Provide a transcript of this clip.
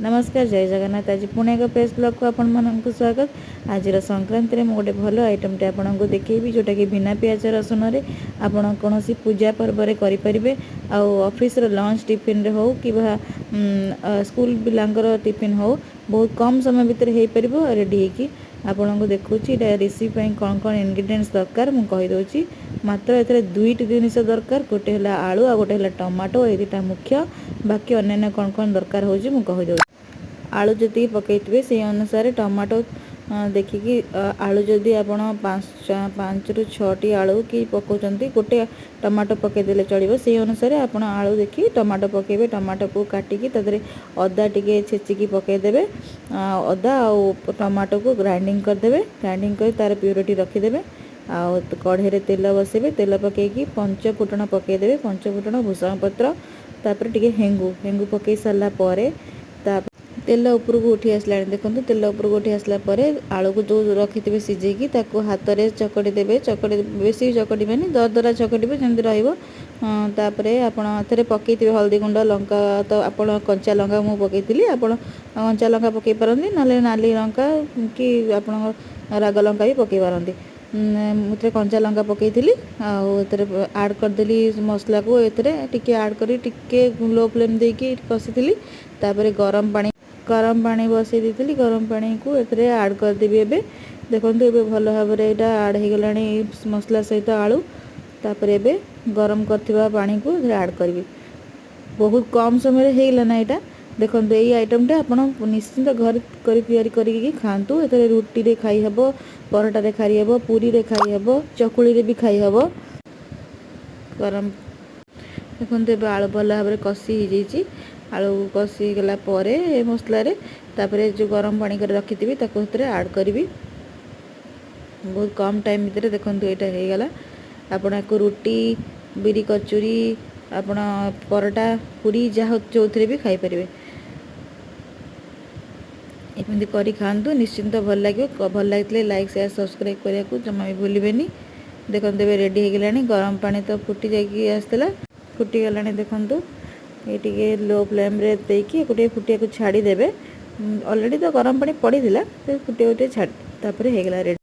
ନମସ୍କାର, ଜୟ ଜଗନ୍ନାଥ। ଆଜି ପୁଣି ଏକ ଫ୍ରେଶ୍ ବ୍ଲଗ୍କୁ ଆପଣମାନଙ୍କୁ ସ୍ୱାଗତ। ଆଜିର ସଂକ୍ରାନ୍ତିରେ ମୁଁ ଗୋଟେ ଭଲ ଆଇଟମ୍ଟେ ଆପଣଙ୍କୁ ଦେଖେଇବି, ଯେଉଁଟାକି ବିନା ପିଆଜ ରସୁଣରେ ଆପଣ କୌଣସି ପୂଜା ପର୍ବରେ କରିପାରିବେ ଆଉ ଅଫିସର ଲଞ୍ଚ ଟିଫିନରେ ହେଉ କିମ୍ବା ସ୍କୁଲ ପିଲାଙ୍କର ଟିଫିନ୍ ହେଉ, ବହୁତ କମ୍ ସମୟ ଭିତରେ ହେଇପାରିବ। ରେଡ଼ି ହେଇକି ଆପଣଙ୍କୁ ଦେଖାଉଛି। ଏଇଟା ରେସିପି ପାଇଁ କ'ଣ କ'ଣ ଇନଗ୍ରିଡ଼ିଏଣ୍ଟସ୍ ଦରକାର ମୁଁ କହିଦେଉଛି। ମାତ୍ର ଏଥିରେ ଦୁଇଟି ଜିନିଷ ଦରକାର, ଗୋଟେ ହେଲା ଆଳୁ ଆଉ ଗୋଟେ ହେଲା ଟମାଟୋ। ଏଇ ଦୁଇଟା ମୁଖ୍ୟ। ବାକି ଅନ୍ୟାନ୍ୟ କ'ଣ କ'ଣ ଦରକାର ହେଉଛି ମୁଁ କହିଦେଉଛି। ଆଳୁ ଯେତିକି ପକାଇଥିବେ, ସେଇ ଅନୁସାରେ ଟମାଟୋ ଦେଖିକି। ଆଳୁ ଯଦି ଆପଣ 5ରୁ 6ଟି ଆଳୁ କି ପକାଉଛନ୍ତି, ଗୋଟେ ଟମାଟୋ ପକାଇଦେଲେ ଚଳିବ। ସେଇ ଅନୁସାରେ ଆପଣ ଆଳୁ ଦେଖି ଟମାଟୋ ପକାଇବେ। ଟମାଟୋକୁ କାଟିକି ତା ଦେହରେ ଅଦା ଟିକେ ଛେଚିକି ପକାଇଦେବେ। ଅଦା ଆଉ ଟମାଟୋକୁ ଗ୍ରାଇଣ୍ଡିଙ୍ଗ କରିଦେବେ। ଗ୍ରାଇଣ୍ଡିଙ୍ଗ କରି ତା'ର ପ୍ୟୁରିଟି ରଖିଦେବେ। ଆଉ କଢ଼େଇରେ ତେଲ ବସେଇବେ। ତେଲ ପକାଇକି ପଞ୍ଚ ଫୁଟଣ ପକାଇଦେବେ। ପଞ୍ଚ ଫୁଟଣ, ଭୃଷଙ୍ଗ ପତ୍ର, ତାପରେ ଟିକେ ହେଙ୍ଗୁ। ହେଙ୍ଗୁ ପକାଇ ସାରିଲା ପରେ ତା ତେଲ ଉପରକୁ ଉଠି ଆସିଲାଣି ଦେଖନ୍ତୁ। ତେଲ ଉପରକୁ ଉଠି ଆସିଲା ପରେ ଆଳୁକୁ ଯେଉଁ ରଖିଥିବେ ସିଝେଇକି, ତାକୁ ହାତରେ ଚକଟି ଦେବେ। ଚକଟି, ବେଶୀ ଚକଟିବେନି, ଦରଦରା ଚକଟିବେ ଯେମିତି ରହିବ। ତାପରେ ଆପଣ ଏଥିରେ ପକାଇଥିବେ ହଳଦୀ ଗୁଣ୍ଡ, ଲଙ୍କା। ତ ଆପଣ କଞ୍ଚା ଲଙ୍କା ମୁଁ ପକାଇଥିଲି, ଆପଣ କଞ୍ଚା ଲଙ୍କା ପକାଇ ପାରନ୍ତି, ନହେଲେ ନାଲି ଲଙ୍କା କି ଆପଣଙ୍କ ରାଗ ଲଙ୍କା ବି ପକାଇ ପାରନ୍ତି। ମୁଁ ଏଥିରେ କଞ୍ଚା ଲଙ୍କା ପକାଇଥିଲି ଆଉ ଏଥିରେ ଆଡ଼୍ କରିଦେଲି ମସଲାକୁ। ଏଥିରେ ଟିକେ ଆଡ଼୍ କରି ଟିକେ ଲୋ ଫ୍ଲେମ୍ ଦେଇକି କଷିଥିଲି। ତାପରେ ଗରମ ପାଣି ବସେଇ ଦେଇଥିଲି। ଗରମ ପାଣିକୁ ଏଥିରେ ଆଡ଼୍ କରିଦେବି ଏବେ। ଦେଖନ୍ତୁ, ଏବେ ଭଲ ଭାବରେ ଏଇଟା ଆଡ଼୍ ହେଇଗଲାଣି ମସଲା ସହିତ ଆଳୁ। ତାପରେ ଏବେ ଗରମ କରିଥିବା ପାଣିକୁ ଏଥିରେ ଆଡ଼୍ କରିବି। ବହୁତ କମ୍ ସମୟରେ ହେଇଗଲା ନା ଏଇଟା? ଦେଖନ୍ତୁ, ଏଇ ଆଇଟମ୍ଟା ଆପଣ ନିଶ୍ଚିନ୍ତ ଘରେ କରି ତିଆରି କରିକି ଖାଆନ୍ତୁ। ଏଥିରେ ରୁଟିରେ ଖାଇହେବ, ପରଟାରେ ଖାଇହେବ, ପୁରୀରେ ଖାଇହେବ, ଚକୁଳିରେ ବି ଖାଇହେବ ଗରମ। ଦେଖନ୍ତୁ, ଏବେ ଆଳୁ ଭଲ ଭାବରେ କଷି ହେଇଯାଇଛି। ଆଳୁ କଷି ହେଇଗଲା ପରେ ମସଲାରେ ତାପରେ ଯେଉଁ ଗରମ ପାଣି କରି ରଖିଥିବି, ତାକୁ ସେଥିରେ ଆଡ଼୍ କରିବି। ବହୁତ କମ୍ ଟାଇମ୍ ଭିତରେ ଦେଖନ୍ତୁ ଏଇଟା ହେଇଗଲା। ଆପଣ ୟାକୁ ରୁଟି, ବିରି କଚୁରୀ, ଆପଣ ପରଟା, ପୁରୀ, ଯାହା ଯେଉଁଥିରେ ବି ଖାଇପାରିବେ। ଏମିତି କରି ଖାଆନ୍ତୁ, ନିଶ୍ଚିନ୍ତ ଭଲ ଲାଗିବ। ଭଲ ଲାଗିଥିଲେ ଲାଇକ୍, ସେୟାର, ସବସ୍କ୍ରାଇବ୍ କରିବାକୁ ଜମା ବି ଭୁଲିବେନି। ଦେଖନ୍ତୁ, ଏବେ ରେଡ଼ି ହେଇଗଲାଣି। ଗରମ ପାଣି ତ ଫୁଟି ଯାଇକି ଆସିଥିଲା, ଫୁଟିଗଲାଣି ଦେଖନ୍ତୁ। ଏଇ ଟିକେ ଲୋ ଫ୍ଲେମ୍ରେ ଦେଇକି ଏକୁ ଟିକେ ଫୁଟିବାକୁ ଛାଡ଼ିଦେବେ। ଅଲରେଡ଼ି ତ ଗରମ ପାଣି ପଡ଼ିଥିଲା, ତ ଫୁଟିବାକୁ ଟିକେ ଛାଡ଼ି ତାପରେ ହେଇଗଲା ରେଡ଼ି।